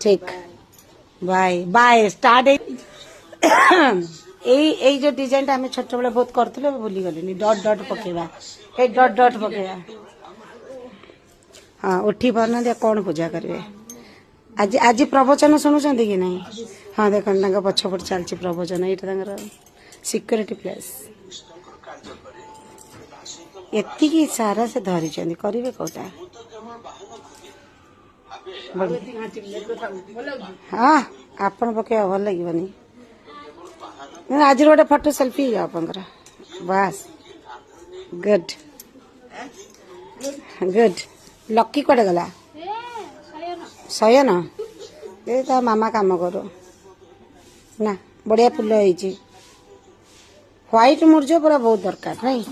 ଠିକ, bye bye. Start. ଏଇ ଯୋଉ ଡିଜାଇନଟା ଆମେ ଛୋଟବେଳେ ବହୁତ କରୁଥିଲୁ, ଏବେ ଭୁଲିଗଲିନି। ଡଟ୍ ଡଟ୍ ପକେଇବା, ଏଇ ଡଟ୍ ଡଟ୍ ପକେଇବା। ହଁ, ଉଠି ପାରୁନାହାନ୍ତି, ଆଉ କ'ଣ ପୂଜା କରିବେ ଆଜି? ଆଜି ପ୍ରବଚନ ଶୁଣୁଛନ୍ତି କି ନାହିଁ? ହଁ, ଦେଖନ୍ତୁ, ତାଙ୍କ ପଛପଟେ ଚାଲିଛି ପ୍ରବଚନ। ଏଇଟା ତାଙ୍କର ସିକ୍ୟୁରିଟି ପ୍ଲେସ୍। ଏତିକି ସାରା ସେ ଧରିଛନ୍ତି, କରିବେ କୋଉଟା? ହଁ, ଆପଣ ପକେଇବା ଭଲ ଲାଗିବନି। ଆଜିର ଗୋଟେ ଫଟୋ ସେଲ୍ଫି ହେଇଯାଉ ଆପଣଙ୍କର। ବାସ୍, ଗୁଡ୍ ଗୁଡ୍। ଲକି କୁଆଡ଼େ ଗଲା? ଶୟନ ଏ ତା ମାମା କାମ କରୁ ନା। ବଢ଼ିଆ ଫୁଲ ହେଇଛି। ହ୍ୱାଇଟ୍ ମୁର୍ଜ ପୁରା ବହୁତ ଦରକାର ନାଇଁ।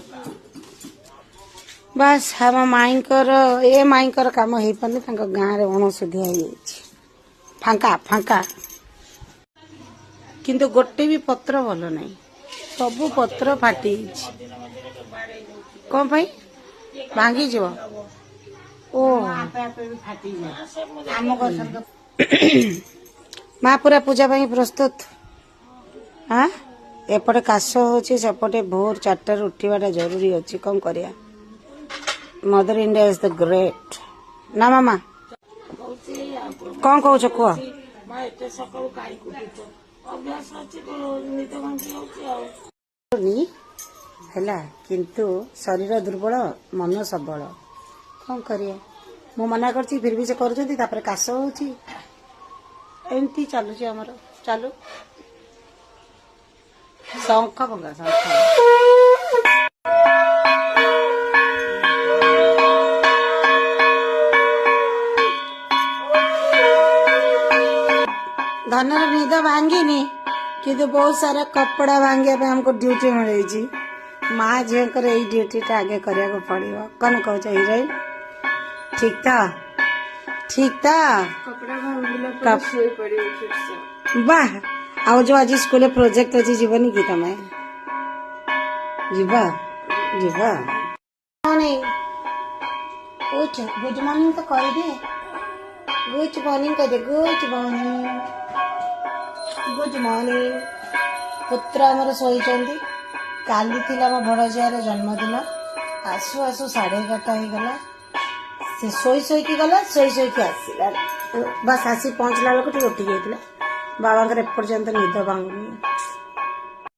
ବାସ୍, ଆମ ମାଇଙ୍କର, ଏ ମାଇଙ୍କର କାମ ହେଇପାରୁନି। ତାଙ୍କ ଗାଁରେ ଅଣସୁଧିଆ ହେଇଯାଇଛି। ଫାଙ୍କା ଫାଙ୍କା, କିନ୍ତୁ ଗୋଟେ ବି ପତ୍ର ଭଲ ନାହିଁ। ସବୁ ପତ୍ର ଫାଟି ଯାଇଛି। କଣ ପାଇଁ ଭାଙ୍ଗିଯିବ? ଓ, ଆମ ଗଛ। ମା ପୁରା ପୂଜା ପାଇଁ ପ୍ରସ୍ତୁତ। ହଁ, ଏପଟେ କାଶ ହଉଛି, ସେପଟେ ଭୋର 4ଟାରୁ ଉଠିବାଟା ଜରୁରୀ ଅଛି। କଣ କରିବା? Mother India is the great ନା ମାମା? କଣ କହୁଛ କୁହ। ମା, ଏତେ ସକାଳୁ କାହିଁକି ଉଠୁଛ? ଅଭ୍ୟାସ ଅଛି, ନିଦ ଭାଙ୍ଗି ଯାଉଛି ଆଉ। ହେଲା, କିନ୍ତୁ ଶରୀର ଦୁର୍ବଳ, ମନ ସବଳ। କଣ କରିବା? ମୁଁ ମନା କରୁଛି, ଫିର ବି ସେ କରୁଛନ୍ତି। ତାପରେ କାଶ ହଉଛି। ଏମିତି ଚାଲୁଛି ଆମର। ଚାଲୁ, ଶଙ୍ଖ ଭଙ୍ଗା, ଶଙ୍ଖ। ଧନର ନିଦ ଭାଙ୍ଗିନି, କିନ୍ତୁ ବହୁତ ସାରା କପଡ଼ା ଭାଙ୍ଗିବା ପାଇଁ ଆମକୁ ଡ୍ୟୁଟି ମିଳିଛି। ମା ଝିଅଙ୍କର ଏଇ ଡ୍ୟୁଟିଟା ଆଗେ କରିବାକୁ ପଡିବ। କଣ କହୁଛ ହିରୋଇନ? ଠିକ ତ? ଠିକ ତ? କପଡ଼ା ଭାଙ୍ଗିଲା ପରେ ଶୋଇ ପଡିବ ଫିର ସେ। ବାह! ଆଉ ଯୋଉ ଆଜି ସ୍କୁଲରେ ପ୍ରୋଜେକ୍ଟ ଅଛି, ଯିବନି କି ତମେ? ଯିବ, ଯିବ। ଉଠ, ଗୁଡ୍ ମର୍ଣ୍ଣିଂ ତ କହିଦେ। ଗୁଡ୍ ମର୍ଣ୍ଣିଂ କହିଦେ। Good morning, good morning. ପୁତ୍ର ଆମର ଶୋଇଛନ୍ତି। କାଲି ଥିଲା ମୋ ବଡ଼ ଝିଅର ଜନ୍ମଦିନ। ଆସୁ ଆସୁ 11:30 ହେଇଗଲା। ସେ ଶୋଇ ଶୋଇକି ଗଲା, ଶୋଇ ଶୋଇକି ଆସିଲା। ବାସ୍, ଆସି ପହଞ୍ଚିଲା ବେଳକୁ ଟିକେ ଉଠି ଯାଇଥିଲା। ବାବାଙ୍କର ଏପର୍ଯ୍ୟନ୍ତ ନିଦ ଭାଙ୍ଗୁନି।